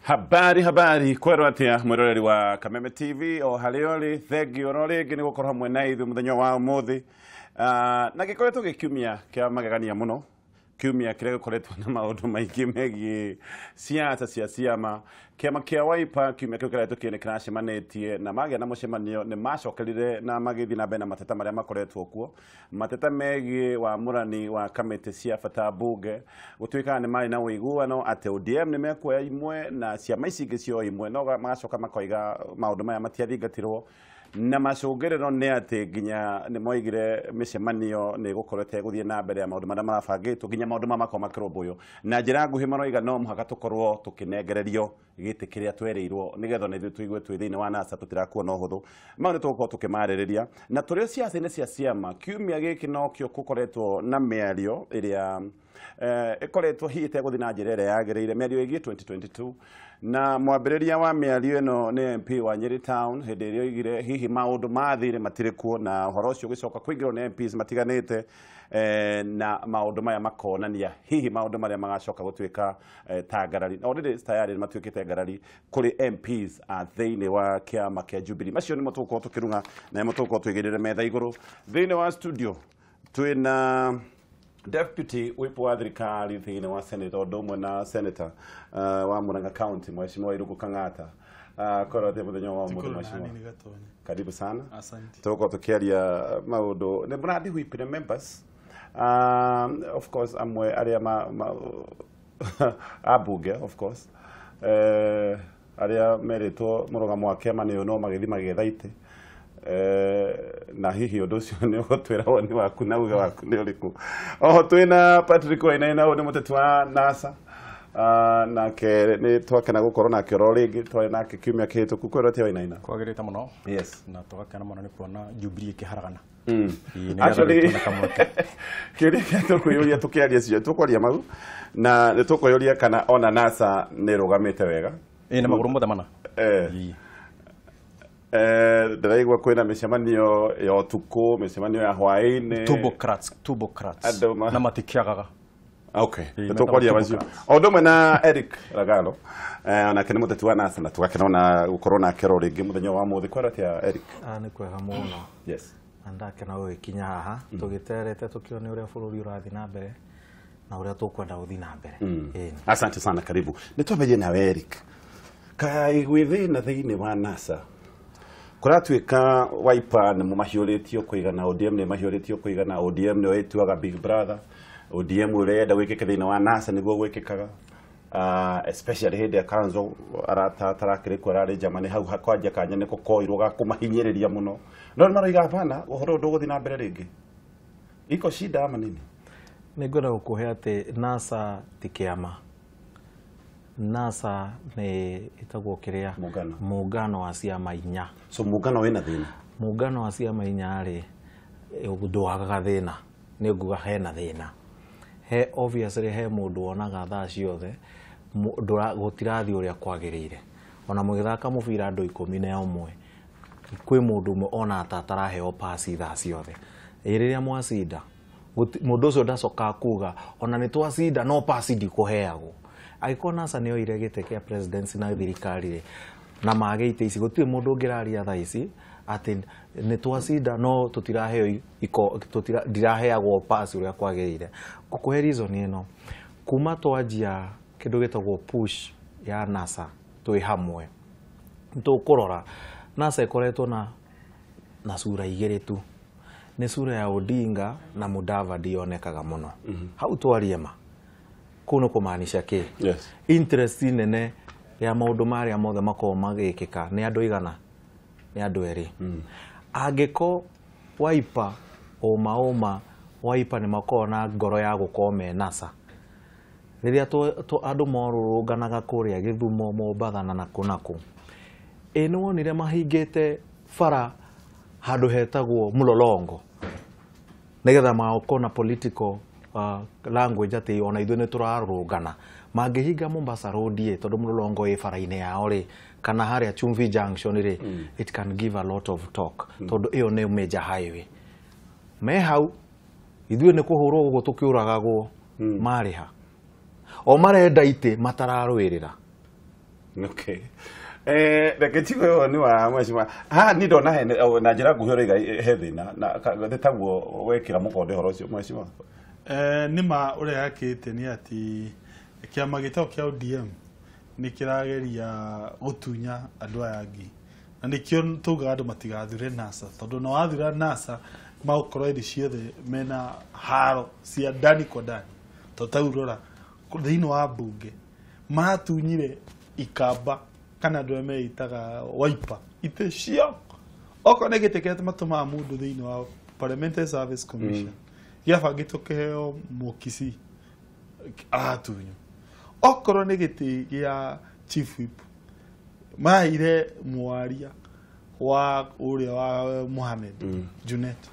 Habari habari kwerwo atia mwiroreri wa Kameme TV o haria uri thengiũ oro rĩngĩ nĩ gũkorwo hamwe na ithuĩ mũthenya wa ũmũthĩ. Na gĩkoretwo gĩ kiumia kĩa magegania mũno, kiumia kĩrĩa gĩkoretwo na maũndũ maingĩ megiĩ siasa cia ciama. Kĩama kĩa Wiper kiumia kĩu kĩrahĩtũkire nĩ kĩracemanĩtie na magĩa na mũcemanio nĩ macokerire na magĩthiĩ na mbere na mateta marĩa makoretwo kuo, mateta megiĩ wamũrani wa kamĩtĩ cia bata mbunge. Gũtuĩkaga nĩ marĩ na ũiguano atĩ ODM nĩ mekuoya imwe na ciama ici ingĩ cio imwe, no magacoka makoiga maũndũ maya matiathingatirwo na macũngĩrĩro nĩ atĩ nginya nĩ moigire mĩcemanio nĩ ĩgũkorwo ĩtegũthiĩ na mbere ya maũndũ marĩa marabangĩtwo, nginya maũndũ maya makorwo makĩrũmbũywo na njĩra nguhĩ. Maroiga no mũhaka tũkorwo tũkĩnengererio gĩtĩ kĩrĩa twerĩirwo nĩgetha ona ithuĩ tũigue twĩ thĩinĩ wa NASA tũtirakuona ũhũthũ. Mau nĩ tũgũkorwo tũkĩmarĩrĩria na tũrĩ ciaca-inĩ cia ciama. Kiumia gĩkĩ nokĩo gũkoretwo na mĩario ĩrĩa ĩkoretwo hihi ĩtegũthiĩ na njĩra ĩrĩa yagĩrĩire, mĩario ĩgiĩ 2022, na mwambĩrĩria wa mĩario ĩno nĩ MP wa Nyeri Town hĩndĩ ĩrĩa oigire hihi maũndũ ma thirĩ matirĩ kuo, na ũhoro ũcio ũgĩcoka kũingĩrwo nĩ MPs matiganĩte, na maũndũ maya makonania hihi maũndũ marĩa magacoka gũtuĩka ta ngarari. Already tayari nĩ matuĩkĩte ngarari kũrĩ MPs a thĩinĩ wa kĩama kĩa Jubilee. Macio nĩmo tũgũkorwo tũkĩrung'a na nĩmo tũgũkorwo tũigĩrĩre metha igũrũ. Thĩinĩ wa studio twĩna Deputy Whip wa thirikari thĩinĩ wa Senate, ũndũ ũmwe na Senator wa Murang'a County, Mheshimiwa Irungu Kang'ata. Korwo atĩa mũthenya wa ũmũthĩ, Mheshimiwa? Karibu sana. Asante. Tũgũkorwo tũkĩaria maũndũ nĩ mũrathi whip nĩ members, of course amwe arĩa ma ambunge, of course, arĩa merĩtwo mũrũgamo wa kĩama nĩ ũyũ no magĩthiĩ magĩetha itĩ, na hihi ũndũ ũcio nĩ ũgũtwĩra woni waku na uge waku nĩ ũrĩkũ. Oho twĩna Patrick Wainaina, ũyũ nĩ mũteti wa NASA. Nake nĩ twakena gũkorwo nake oro rĩngĩ, twarĩ nake kiumia kĩhĩtũku. Kwĩrwo atĩa, Wainaina? Kwagĩrĩte mũno. Na tũgakena mũno nĩ kuona Jubilee ĩkĩharagana. Ĩĩ, nĩgetha Actually, rĩu tuone kamweke. Kĩũria kĩrĩa tũkwĩyũria tũkĩaria cio tũkwaria mau na nĩ tũkwĩyũria kana ona NASA nĩ ĩrũgamĩte wega. Ĩĩ, na magũrũ mothe mana. Ĩĩ. Ndĩraigua kwĩna mĩcemanio ya ũtukũ, mĩcemanio ya hwaĩ-inĩ. Turbocrats, turbocrats. Andũ Na matikĩagaga. Okay, Ĩĩ, tũkwaria metagwo macio. turbocrats. O ũndũ ũmwe na Eric Ragalo, onake nĩ mũteti wa NASA na tũgakena ona gũkorwo nake oro rĩngĩ mũthenya wa ũmũthĩ. Kwĩra atĩa, Eric? Ah, nĩ kwega mũno. Na ndakena gũgĩkinya haha tũgĩterete tũkĩone ũrĩa bũrũri ũrathiĩ na mbere na ũrĩa tũkwenda gũthiĩ na mbere. Ĩĩ. Asante sana, karibu. Nĩ twambĩrĩrie nawe, Eric. Kaĩ gwĩ thĩna thĩinĩ wa NASA? Kũratuĩka Wiper nĩ mahiũrĩtio kũigana, ODM nĩ mahiũrĩtio kũigana, ODM nĩyo ĩtuaga Big Brother, ODM ũrenda gwĩkĩka thĩinĩ wa NASA nĩguo gwĩkĩkaga. Especially hĩndĩ ya Kalonzo arata atarakĩrĩ kuo, ararĩ Germany hau kwanjia kanya nĩko koirwo ga kũmahinyĩrĩria mũno, no nĩ maroiga hapana, ũhoro ũyũ ndũgũthiĩ na mbere rĩngĩ. Iko shida ama nini? Nĩ ngwenda gũkũhe atĩ NASA ti kĩama. NASA nĩ ĩtagwo kĩrĩa? Mũngano. Mũngano wa ciama inya. So mũngano wĩna thĩna? Mũngano wa ciama inya rĩ, ndwagaga thĩna. Nĩ nguga hena thĩna. He obviously he mũndũ wonaga thaa ciothe gũtirathiĩ ũrĩa kwagĩrĩire. Ona mũgĩthaka mũbira andũ 11, kwĩ mũndũ ũmwe ona ta ataraheo pasi thaa ciothe. Ĩ rĩrĩa mwacinda, mũndũ ũcio ndacokaga kuga ona nĩ twacinda no pasi ndikũheagwo. Angĩkorwo NASA nĩ yoire gĩtĩ kĩa presidency na thirikari rĩ, na mage itĩ ici, gũtirĩ mũndũ ũngĩraria thaa ici atĩ nĩ twacinda no tũtiraheo iko tũtira ndiraheagwo pasi ũrĩa kwagĩrĩire. Ngũkũhe reason ĩno, kuma twanjia kĩndũ gĩtagwo push ya NASA twĩ hamwe, tũkũrora NASA ĩkoretwo na cura igĩrĩ tu, nĩ cura ya Odinga na Mudavadi yonekaga mũno. Hau twarie ma kũu nĩ kũmaanisha kĩ? Interest nene ya maũndũ marĩa mothe makoragwo magĩkĩka nĩ andũ igana, nĩ andũ erĩ. Angĩko Wiper ũma ũma Wiper nĩ makoragwo na ngoro ya gũkorwo me NASA, rĩrĩa andũ morũrũnganaga kũrĩa Gĩthumo, Mombatha na nakũ nakũ, ĩ nĩ wonire mahingĩte bara handũ hetagwo Mlolongo nĩgetha makorwo na political language atĩ ona ithuĩ nĩ tũrarũrũngana. Mangĩhinga Mombasa Road ĩ, tondũ Mlolongo ĩ bara-inĩ yao rĩ, kana harĩa Chumvi Junction rĩ, it can give a lot of talk, tondũ ĩyo nĩ major highway. Me hau ithuĩ nĩ kũhũrwo gũkũ tũkĩũragagwo, marĩ ha? O marenda itĩ matararũĩrĩra. Okay. Reke njigue woni wa mheshimiwa. Haha ni ndona he na njĩra nguhĩ ũraiga he thĩna na nĩ taguo wekĩra mũkonde ũhoro ũcio mheshimiwa. Nĩ ma ũrĩa yakĩte nĩ atĩ kĩama gĩtagwo kĩa ODM nĩ kĩrageria gũtunya andũ aya angĩ, na nĩkĩo tugaga andũ matigathure NASA, tondũ na wathura NASA magũkorwo hĩndĩ ciothe mena haro cia ndani kwa ndani. Tondũ ta rĩu rora thĩinĩ wa mbunge maratunyire Ikamba kana andũ arĩa meitaga Wiper itĩ cio, okorwo nĩ gĩtĩ kĩrĩa matũmaga mũndũ thĩinĩ wa Parliamentary Service Commission gĩabangĩtwo kĩheo Mũkisii aratunywo, okorwo nĩ gĩtĩ gĩa Chief Whip maheire mwaria wa ũrĩa wa Mohamed Junet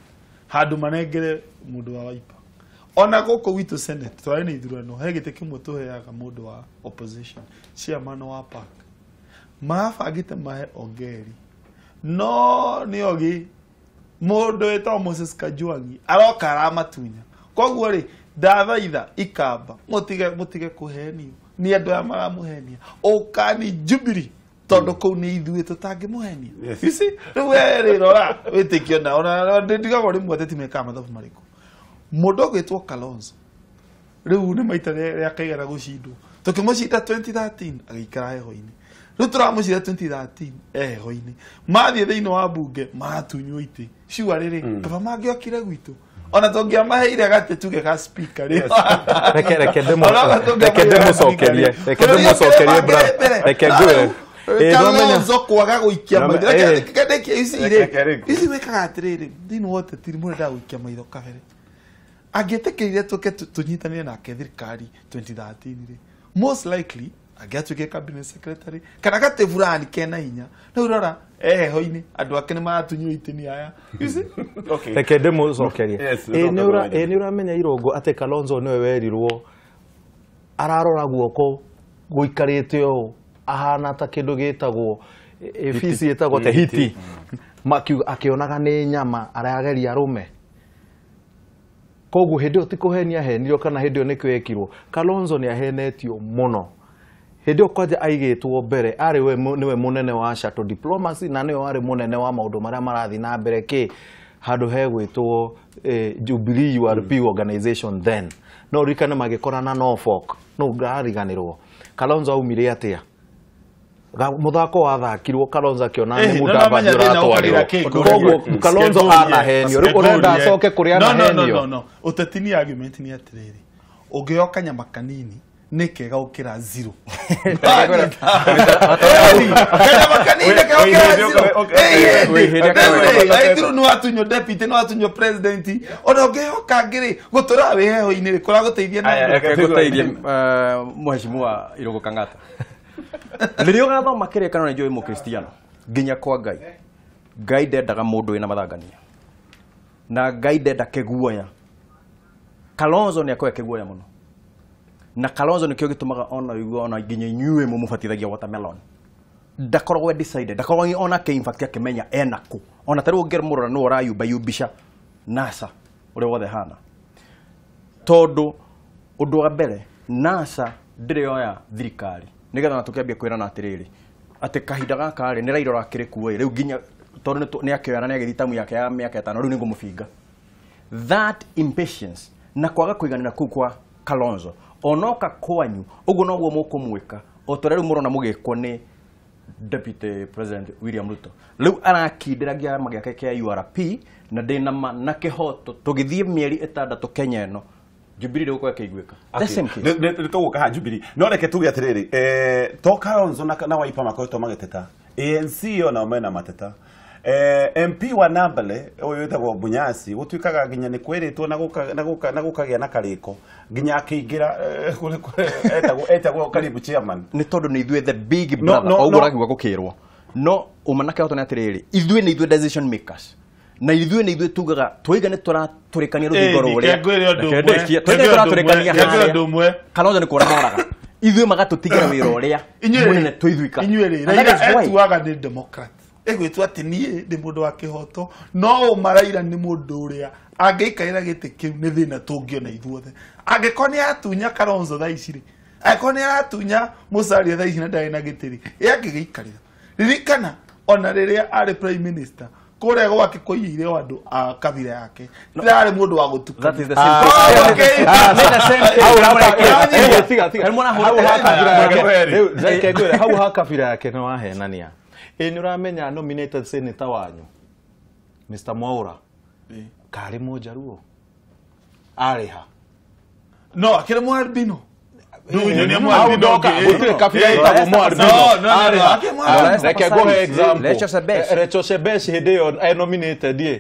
handũ manengere mũndũ wa Wiper. Ona gũkũ gwitũ Senate twarĩ na ithurano, he gĩtĩ kĩmwe tũheaga mũndũ wa opposition, chairman wa PAC, mabangĩte mahe Ongeri, no nĩ ogĩ mũndũ wĩtagwo Moses Kajwang'i aroka aramatunya. Koguo rĩ, ndathaitha Ikamba mũtige kũhenio nĩ andũ aya maramũhenia, ũkani Jubilee tondũ kũu nĩ ithuĩ tũtangĩmũhenia. You see, rĩu we rĩ rora wĩtĩkio na ona ndigagwo rĩmwe ateti mekaga mathabu marĩkũ. Mũndũ ũgwĩtwo Kalonzo rĩu nĩ maita rĩa kaigana gũcindwo, tũkĩmũcinda 2013 agĩikara heho-inĩ, rĩu tũramũcinda 2013 e heho-inĩ, mathiĩ thĩinĩ wa mbunge maratunywo itĩ ciua rĩrĩ kaba mangĩokire gwitũ ona tũngĩamaheire gatĩ tuge ga speaker rĩ. Reke ndĩmũcokerie, reke ndĩmũcokerie brother, reke ngwĩre Kalonzo kwaga gũikia maitho. Reke ici rĩ, ici wĩkaga atĩrĩrĩ thĩinĩ wa ũteti mũrenda gũikia maitho kabere. Angĩetĩkĩrire tũke tũnyitanĩre nake thirikari 2013 rĩ, most likely angĩatuĩkire cabinet secretary kana gatĩ fulani kena hinya. Rĩu rora heho-inĩ andũ ake nĩ maratunywo itĩ nĩ aya. You see? Okay. Reke ndĩmũcokerie. Ĩ nĩ ũramenya Irũngũ atĩ Kalonzo nĩwe werirwo ararora guoko gũikarĩte ũũ ahana ta kĩndũ gĩtagwo fici ĩtagwo te hiti, makiuga akĩonaga nĩ nyama arageria arũme. Koguo hĩndĩ ĩyo ti kũhenia ahenirio kana hĩndĩ ĩyo nĩkĩo ekirwo. Kalonzo nĩ ahenetio mũno. Hĩndĩ ĩyo kwanja aigĩtwo mbere arĩ we nĩwe mũnene wa shuttle diplomacy na nĩwe warĩ mũnene wa maũndũ marĩa marathiĩ na mbere kĩ handũ hegwĩtwo Jubilee URP organization then. No ririkane magĩkorana Norfolk, no ngariganĩrwo. Kalonzo aumire atĩa? Mũthako wathakirwo Kalonzo akĩona nĩ Mudavadi ũratwarirwo. Koguo Kalonzo anahenio. Rĩu ũrenda acoke kũrĩa anahenio. No. Ũteti nĩ argument nĩ atĩrĩrĩ, ũngĩoya kanyama kanini nĩ kega gũkĩra zero. Kanyama kanini nĩ kega gũkĩra zero. Rĩu nĩ watunywo deputy, nĩ watunywo president, ona ũngĩhoka ngĩrĩ gũtũra wĩ heho-inĩ rĩ kũragũteithia na Reke ngũteithie mheshimiwa Irũngũ Kang'ata. Rĩrĩa ũgathoma kĩrĩkanĩro nĩ njũĩ mũkristiano nginya kwa Ngai, Ngai ndendaga mũndũ wĩna mathangania na Ngai ndenda kĩguoya. Kalonzo nĩ akoya kĩguoya mũno, na Kalonzo nĩkĩo gĩtũmaga ona ũigue ona nginya inyuĩ mũmũbatithagia watermelon. Ndakoragwo decided, ndakoragwo ona ke in fact akĩmenya ena kũ. Ona ta rĩu ũngĩmũrora nĩwe ũrayumbayumbisha NASA ũrĩa wothe hana, tondũ ũndũ wa mbere NASA ndĩrĩ yoya thirikari nĩgetha na tũkĩambia kwĩrana atĩrĩrĩ atĩ kahinda gaka rĩ nĩ Raila ũrakĩrĩ kuo ĩ rĩu nginya tondũ nĩ akĩoya na nĩ agĩthiĩ tamu yake ya mĩaka 5 rĩu nĩ ngũmũbinga. That impatience na kwaga kũiganĩra kũu kwa Kalonzo onoka kwanyu ũguo noguo mũkũmwĩka o ta ũrĩa rĩu mũrona mũgĩkwo nĩ Deputy President William Ruto. Rĩu arakindĩra kĩama gĩake kĩa URP na ndĩna ma na kĩhoto tũgĩthiĩ mĩeri 6 Kenya ĩno Jubilee ndĩgũkorwo ĩkĩiguĩka. The same case. Nĩ tũgũka haha Jubilee. No reke tuge atĩrĩrĩ, to Kalonzo na Wiper makoretwo magĩteta, ANC onao mena mateta. MP wa Nambale ũyũ wĩtagwo Bunyasi gũtuĩkaga nginya nĩ kwĩrĩtwo na gũkagĩa na karĩko nginya akĩingĩra etagwo karibu chairman. Nĩ tondũ nĩ ithuĩ the big brother o ũguo ũrakiuga gũkĩrwo, no ũma na kĩhoto nĩ atĩrĩrĩ, ithuĩ nĩ ithuĩ decision makers na ithuĩ nĩ ithuĩ tugaga twaiga nĩ tũratũrĩkania rũthingo rũrĩa twaiga nĩ tũratũrĩkania harĩa Kalonzo nĩ kũra moraga ithuĩ magatũtigĩra wĩra ũrĩa mũnene tũithuika. Inyuĩ rĩ, Raila etuaga nĩ democrat, ĩgwĩtwo atĩ niĩ ndĩ mũndũ wa kĩhoto, no ũma Raila nĩ mũndũ ũrĩa angĩikarĩra gĩtĩ kĩu nĩ thĩna tũngĩona ithuothe. Angĩkorwo nĩ atunya Kalonzo thaa ici rĩ, Angĩkorwo nĩ aratunya Musalia thaa ici na ndarĩ na gĩtĩri, ĩ angĩgĩikarĩra. Ririkana ona rĩrĩa arĩ prime minister kũrĩa gwake kũiyũire o andũ a kabira yake, ndarĩ mũndũ wa gũtukana. That is the same Okay. Reke ngwĩre hau ha kabira yake nĩ wahenania. Ĩ nĩ ũramenya nominated senator wanyu Mr. Mwaura karĩ Mũnjaruo arĩ ha? No, akĩrĩ Mũalbino. Gũtirĩ kabira ĩtagwo Mũalbino. Arĩ ha? Reke ngũhe example. Rachel Shebesh hĩndĩ ĩyo e nominated ĩ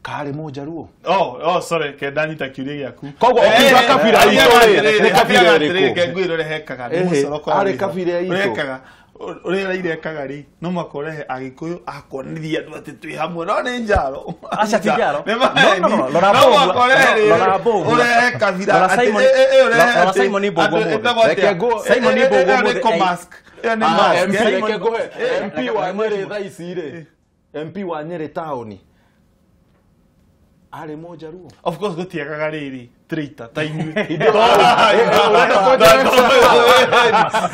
karĩ Mũnjaruo. Oh, sorry, ke ndanyita kĩũria gĩaku. Koguo ũkiuga kabira itũ rĩ, nĩ kabira ĩrĩkũ? Reke ngwĩre ũrĩa hekaga, nĩ mũcoroko Arĩ kabira itũ. Ũrĩa hekaga, ũrĩa Raila ekaga rĩ, no mũhaka ũrehe Agĩkũyũ akonithia andũ atĩ twĩ hamwe, no nĩ njaro. Aca ti njaro. Nĩ No, no, no, maheni. Rora No Mbũgua. mũhaka ũrehe rĩrĩ, Rora Mbũgua. ũrehe kabira Rora atĩ, Simon- ũrehe Rora atĩ Simon Mbũgua andũ mũthĩ. ĩtagwo atĩa? Reke ngũ- Simon Mbũgua Ĩyo nĩ mũthĩ. Comask. Ĩyo nĩ mask, MP, eh? reke ngũhe MP wa Nyĩrĩ thaa ici rĩ, MP wa Nyĩrĩ taũni arĩ Mũnjaruo. Of course gũtiagaga rĩrĩ traitor ta inyuĩ.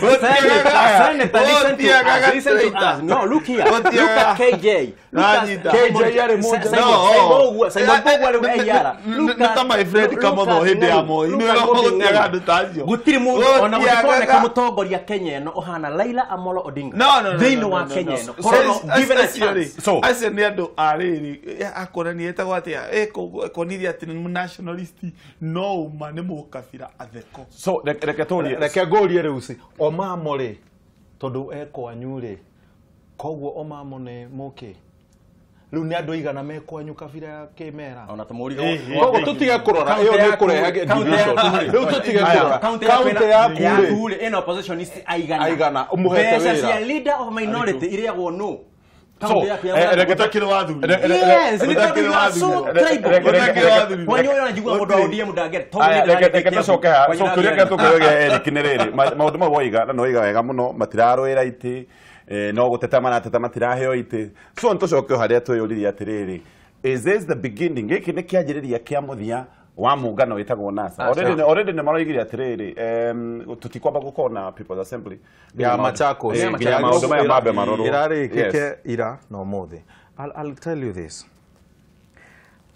Senator, listen to us. Listen to us. No, look here. Look at KJ. Look at KJ arĩ Mũnjaruo. Simon Simon Mbũgua rĩu AR. Look Nĩ ta my friend Kamotho hĩndĩ ya Moi. Look Nĩ at gũtiaga andũ ta acio. Gũtirĩ mũndũ ona Gũtiagaga. gũtikoneka mũtongoria Kenya ĩno ũhana Raila Amolo Odinga. No, no, no, Thĩinĩ no, wa no, no, Kenya no. ĩno. Korwo no given a chance. So- Acio nĩ andũ a rĩrĩ akonania etagwo atĩa ĩkonithia atĩ nĩ nationalist no uma nĩ mũkabira atheko. So reke tũrie. Reke ngũrie rĩu ci Omamo rĩ, tondũ e kwanyu rĩ, koguo Omamo nĩ mũkĩ rĩu nĩ andũ aigana me kwanyu kabira ya Kĩmera? Ona tũmũrigo. Koguo tũtige kũrora ĩyo nĩ kũrehe division. Rĩu tũtige kũrora Kaunti kaunti yaku rĩ rĩ ĩna oppositionist aigana. Aigana, ũmũhete Mbeca wĩra. cia leader of minority irĩagwo nũ? So, Kaunti yaku ya reke Gũtakĩrĩ wathuri. Yes, nĩ tondũ Gũtakĩrĩ you are so wathuri. tribal. Gũtakĩrĩ wathuri. Kwanyu ũyũ anajigua mũndũ wa ODM ndangĩenda. Tondũ Aya, nĩ reke ndĩrarĩkia tũcoke haha. Kwanyu So kĩũria ndangĩenda. kĩrĩa tũkũria gĩa Eric nĩ rĩrĩ, maũndũ mau woiga na nĩwoiga wega mũno, matirarũĩra itĩ, no gũteta marateta matiraheo itĩ. So nĩ tũcoke o harĩa twĩyũririe atĩrĩrĩ, is this the beginning? Gĩkĩ nĩ kĩanjĩrĩria kĩa mũthia wa mũngano wĩtagwo NASA. Already nĩ maroigire atĩrĩrĩ, tũtikwamba gũkorwo na People's Assembly ya Machakos. Nginya maũndũ maya mambe marorwo. Ĩrarĩkĩke Yes. ira na ũmũthĩ. I'll tell you this.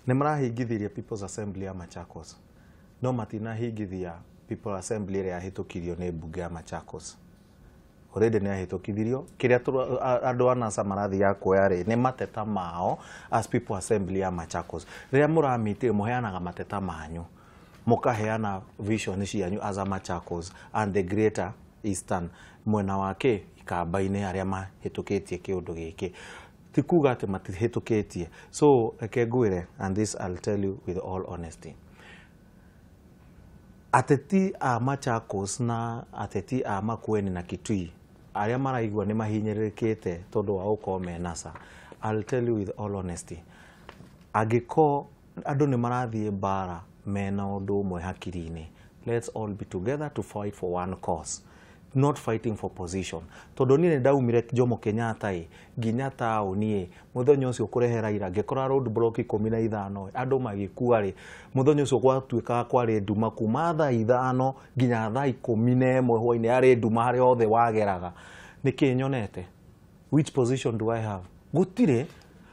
Nĩ marahingithirie People's Assembly ya Machakos, no matinahingithia People's Assembly ĩrĩa yahĩtũkirio nĩ mbunge ya Machakos. Already nĩ yahĩtũkithirio. Kĩrĩa andũ a NASA marathiaga kuoya rĩ, nĩ mateta mao as People Assembly ya Machakos. Rĩrĩa mũramiti mũheanaga mateta manyu, mũkaheana vision cianyu as a Machakos and the greater Eastern mwena wa kĩ ikamba-inĩ arĩa mahĩtũkĩtie kĩũndũ gĩkĩ. Ti kuga atĩ matihĩtũkĩtie. So reke ngwĩre, and this I'll tell you with all honesty, ateti a Machakos na ateti a Makueni na Kitui arĩa maraigua nĩ mahinyĩrĩrĩkĩte tondũ wa gũkorwo me NASA, I'll tell you with all honesty, angĩkorwo andũ nĩ marathiĩ mbara mena ũndũ ũmwe hakiri-inĩ, let's all be together to fight for one cause, not fighting for position. Tondũ niĩ nĩ ndaumire Jomo Kenyatta ĩ nginya taũni ĩ mũthenya ũcio kũrehe Raila ngĩkora road block 15 andũ magĩkua rĩ, mũthenya ũcio gwatuĩkaga kwarĩ nduma kuma thaa 5 nginya thaa 11 hwainĩ, yarĩ nduma harĩa hothe wageraga. Nĩkĩ nyonete? Which position do I have? Gũtirĩ.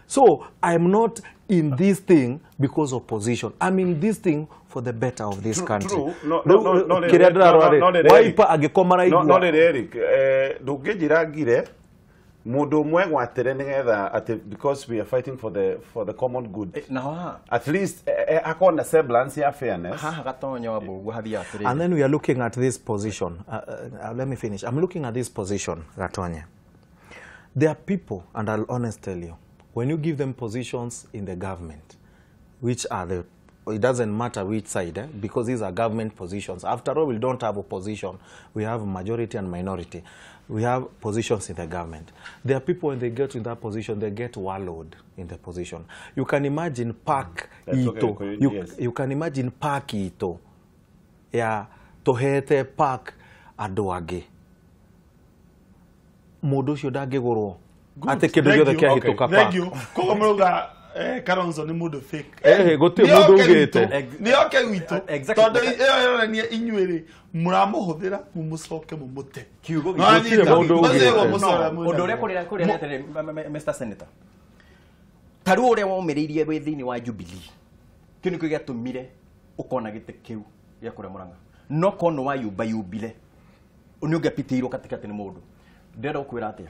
So I'm not in this thing because of position. I'm in this thing for the better of this country. True. No, no, no, no, Kĩrĩa ndĩrarora no, no, rĩ, Wiper angĩkorwo maraigua. No rĩrĩ Eric, ndũngĩnjĩra ngire mũndũ ũmwe gwatĩre nĩgetha atĩ because we are fighting for the common good. Na haha At least akorwo na semblance ya fairness. haha Gatonyo wa Mbũgua hathiaga atĩrĩrĩ. And then we are looking at this position. Let me finish. I'm looking at this position, Gatonye. There are people, and I'll honestly tell you, when you give them positions in the government, which are the, it doesn't matter which side, because these are government positions. After all, we don't have opposition. We have majority and minority. We have positions in the government. There are people, when they get in that position, they get wallowed in the position. You can imagine park ito. Okay, you can imagine park ito. Ya tohete park andũ angĩ. Mũndũ ũcio ndangĩgũrwo. Atĩ kĩndũ gĩothe kĩahĩtũka Thank park. you. Koguo mũrauga Kalonzo nĩ mũndũ fake. Gũtirĩ mũndũ ugĩte. Nĩ oke gwitũ. Tondũ ĩyo yonania inyuĩ rĩ mũramũhũthĩra mũmũcoke mũmũte. Kiugo gũtirĩ mũndũ ugĩte. Ũndũ ũrĩa kũrĩa atĩrĩ Mr. Senator. Ta rĩu ũrĩa waumĩrĩirie wĩ thĩinĩ wa Jubilee. Kĩu nĩkĩo gĩatũmire ũkona gĩtĩ kĩu gĩa kũrĩa Murang'a. No kono wa yumba yumbire nĩ ũngĩapitĩirwo katikati nĩ mũndũ. Ndĩrenda gũkwĩra atĩa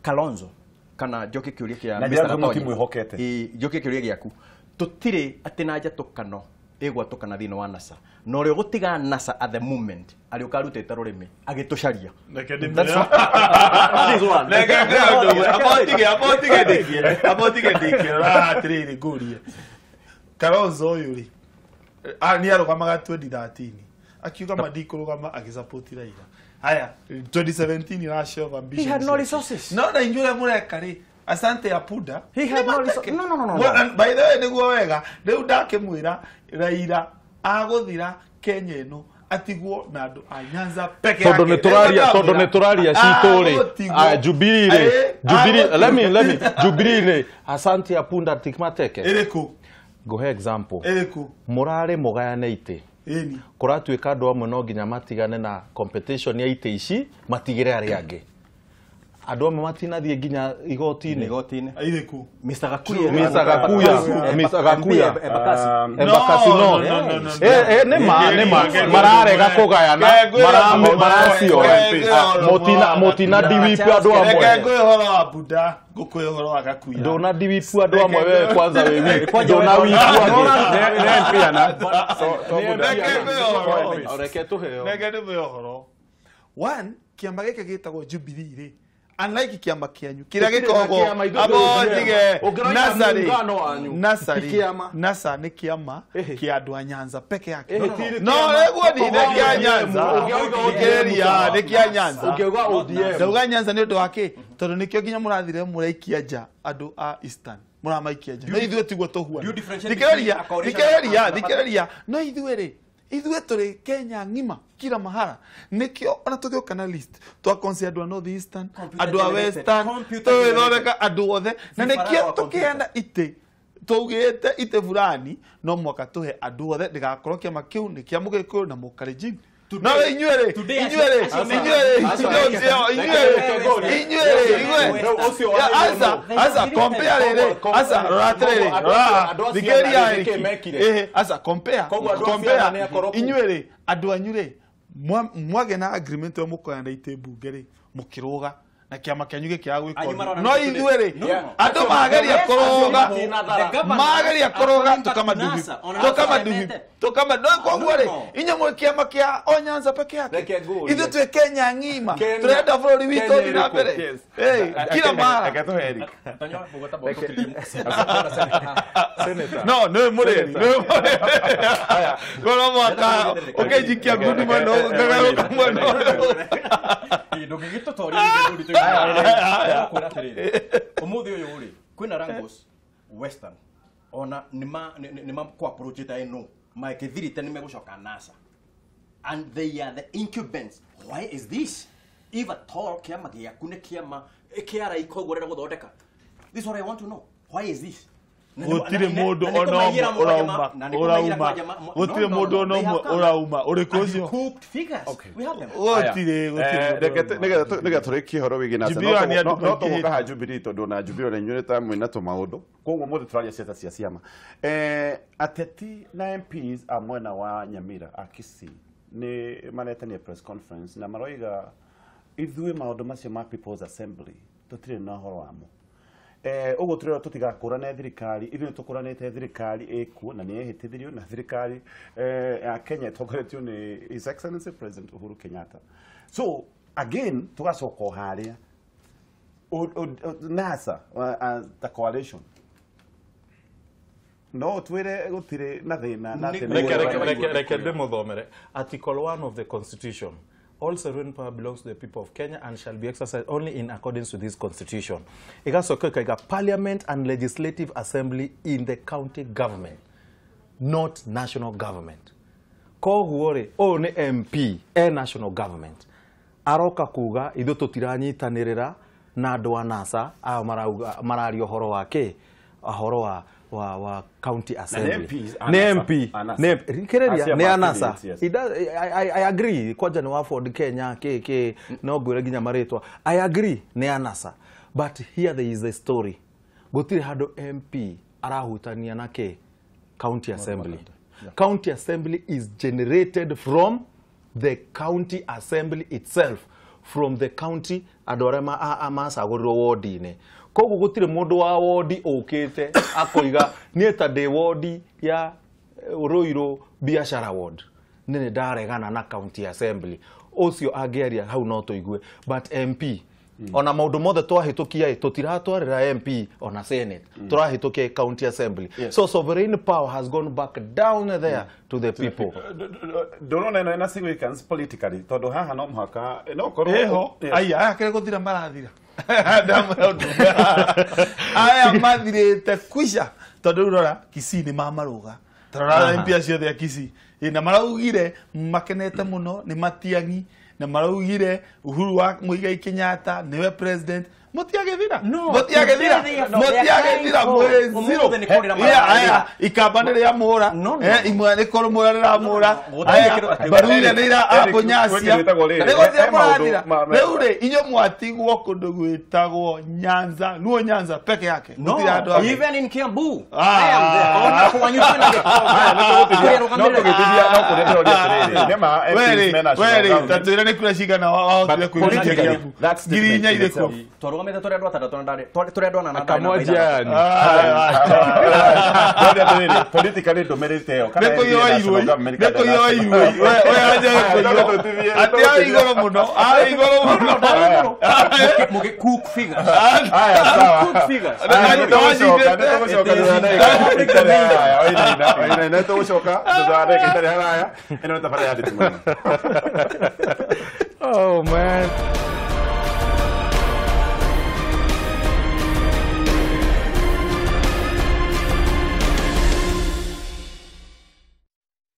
Kalonzo kana njoke kĩũria kĩa Mr. Gatonye. Njoke kĩũria gĩaku. Tũtirĩ atĩ na njatũkano ĩgwatũkana thĩinĩ wa NASA. Na ũrĩa ũgũtiga NASA at the moment arĩ ũkarutĩte rũrĩmĩ agĩtũcaria. Reke abotige ndĩkie raha atĩrĩrĩ ngũrie. Kalonzo ũyũ rĩ nĩ arũgamaga 2013 akiuga mandikũrũgama agĩsupport Raila. Haya 2017 iracova ambition. He had no resources. No na inyuĩ ũrĩa mũreka rĩ asante ya punda. He had no resources. No. By the way nĩguo wega rĩu ndakĩmwĩra Raila agũthira Kenya ĩno atigwo na andũ a Nyanza peke yake. Tondũ nĩ tũraria citũ rĩ Jubilee rĩ Jubilee let me Jubilee rĩ asante ya punda tikmateke. Ĩrĩkũ? Ngũhe example. Ĩrĩkũ? Mũrarĩ mũgayane itĩ. Kũratuĩka andũ amwe no nginya matigane na competition ya itĩ ici matigĩre arĩa angĩ. Andũ amwe matinathiĩ nginya igoti-inĩ. Ĩrĩkũ? Mr. Gakuya. Mr. Gakuya. Embakasi no. Nĩ ma mararega kũgayana maraciora. Mũtina ndiwipu andũ amwe. Reke ngũhe ũhoro wa Buda ngũkũhe ũhoro wa Gakuya. Ndũna ndiwipu andũ amwe wewe kwanza wĩ wiki. Ndũna wipu angĩ. Reke tũheo. Reke ndĩmũhe ũhoro. One, kĩama gĩkĩ gĩtagwo Jubilee rĩ unlike kĩama kĩanyu kĩrĩa gĩkoragwo abotige NASA nĩ kĩama kĩa andũ a Nyanza peke yake. No rĩguo nĩ kĩa Nyanza. Thikĩrĩria nĩ kĩa Nyanza. Ũngĩuga ODM. Ndauga Nyanza nĩ ũndũ wa kĩ? Tondũ nĩkĩo nginya mũrathire mũraikia nja andũ a Eastern. Mũramaikia nja. No ithuĩ tiguo tũhuana. Thikĩrĩria. No ithuĩ rĩ ithuĩ tũrĩ Kenya ng'ima kila mahara nikio ona tũgĩũka na list twakonsi andũ a North Eastern andũ a Western tũgĩthondeka andũ othe na nĩkĩo tũkĩheana itĩ tũugĩte itĩ fulani no mwaka tũhe andũ othe ndĩgakorwo kĩama kĩu nĩ kĩa Mũgĩkũyũ na Mũkalenjin. No inyuĩ rĩ asa compare rĩ asa rora atĩrĩrĩ thikĩrĩria asa compare inyuĩ rĩ andũ anyu rĩ mwagĩa na agreement ĩyo mũkoyana itĩ mbunge rĩ mũkĩrũga na kĩama kĩanyu gĩkĩaga gwĩka ũndũ. No ithuĩ rĩ andũ mageria kũrũga tukamanduhi koguo rĩ inyuĩ mwĩ kĩama kĩa o Nyanza peke yake. Ithuĩ twĩ Kenya ng'ima tũrenda bũrũri witũ ũthiĩ na mbere kila mara. No nĩ mũrĩri no mwaka ũkĩnjikia ngundi mwena ũyũ ngagarũka mwena ũyũ. Ndũngĩgĩtũtoria ũmũthĩ ũyũ rĩ kwĩna Rangos Western ona nĩma kũ-approachĩte ĩno makĩthirĩte nĩmegũcoka NASA and they are the incumbents. Why is this? If at all kĩama gĩaku nĩ kĩama kĩa raika ũguo ũrenda gũthondeka. This is what I want to know. Why is this? Gũtirĩ mũndũ ona ũmwe ũrauma gũtirĩ mũndũ ona ũmwe ũrauma ũrĩkũ ũcio. Gũtirĩ nĩgetha tũrĩkie ũhoro wĩgiĩ NASA no tũgũka ha Jubilee tondũ na Jubilee ona inyuĩ ta mwĩna tũmaũndũ koguo mũthĩ tũraria ciaca cia ciama. Ateti na MPs a mwena wa Nyamira a Kisii nĩ maretania press conference na maroiga ithuĩ maũndũ macio ma People's Assembly tũtirĩ na ũhoro wamo. Ũguo tũrĩo tũtigakũrane thirikari ithuĩ nĩtũkũranĩte thirikari ĩkuo na nĩyehĩtithirio na thirikari ya Kenya ĩtongoretio nĩ His Excellency President Uhuru Kenyatta. So again tũgacoka o harĩa NASA the coalition no twĩre gũtirĩ na thĩna na Reke ndĩmũthomere Article 1 of the Constitution. All sovereign power belongs to the people of Kenya and shall be exercised only in accordance with this constitution. Igacoka ikaiga Parliament and Legislative Assembly in the county government, not national government. Koguo rĩ, ũyũ nĩ MP e national government. Aroka kuga ithuĩ tũtiranyitanĩrĩra na andũ a NASA aya mararia ũhoro wa kĩ? Ũhoro wa county assembly. Nĩ MP nĩ kĩrĩria nĩ anasa. I agree kwanja nĩ wa Ford Kenya kĩ no ngwĩre nginya marĩtwa. I agree nĩ anasa, but here there is a story. Gũtirĩ handũ MP arahutania na kĩ county assembly. County assembly is generated from the county assembly itself, from the county andũ arĩa macagũrirwo wodi-inĩ. Koguo gũtirĩ mũndũ wa wodi ũkĩte akoiga niĩ ta ndĩ wodi ya Ruiru biashara ward nĩ ndaregana na county assembly. Ũcio angĩaria hau no tũigue, but MP ona maũndũ mothe twahĩtũkia tũtiratwarĩra MP ona Senate, tũrahĩtũkia county assembly. So sovereign power has gone back down there to the people. Ndũrona ĩno ĩna significance politically tondũ haha no mũhaka no korwo eho aya aya kĩrĩa gũthira marathira aya mathirĩte kwisha tondũ rĩu rora Kisii nĩ mamarũga. Tarora MP acio othe a Kisii na maraugire makenete mũno nĩ Matiang'i na maraugire Uhuru wa Muigai Kenyatta niwe president. Mutiagethira mutiagethira mutiagethira mwezi zero. Aya ikamba nĩ rĩa mũra imwe nĩ korwo mũra rĩra mũra baruire nĩ ira abonyacia nĩgũthira mũrathira. Rĩu rĩ inyuĩ mwatigwo kũndũ gwĩtagwo Nyanza, Luo Nyanza peke yake. No, even in Kiambu I am there. Ona kwanyu kwena no tũgĩtithia no kũrĩa ndĩroria atĩrĩrĩ nĩ ma MPs mena weri tatwĩra nĩ kura cigana wahotire kwĩruta Kiambu 4,000 irĩkũ twarũgamĩte tũrĩ andũ atandatũ na ndarĩ tũrĩ andũ anana akamwanjiani. Politically ndũmĩrĩte ĩyo kana nĩ kũiywo iruo we anja kũiywo atĩ arĩ igũrũ mũno arĩ igũrũ mũno mũgĩ cook figures. Aya sawa cook figures. Nĩ tũgũcoka thutha wa ndagĩka itarĩ haraya. Ĩno nĩ tabarĩra ya Ndĩtĩ Mũno. Oh.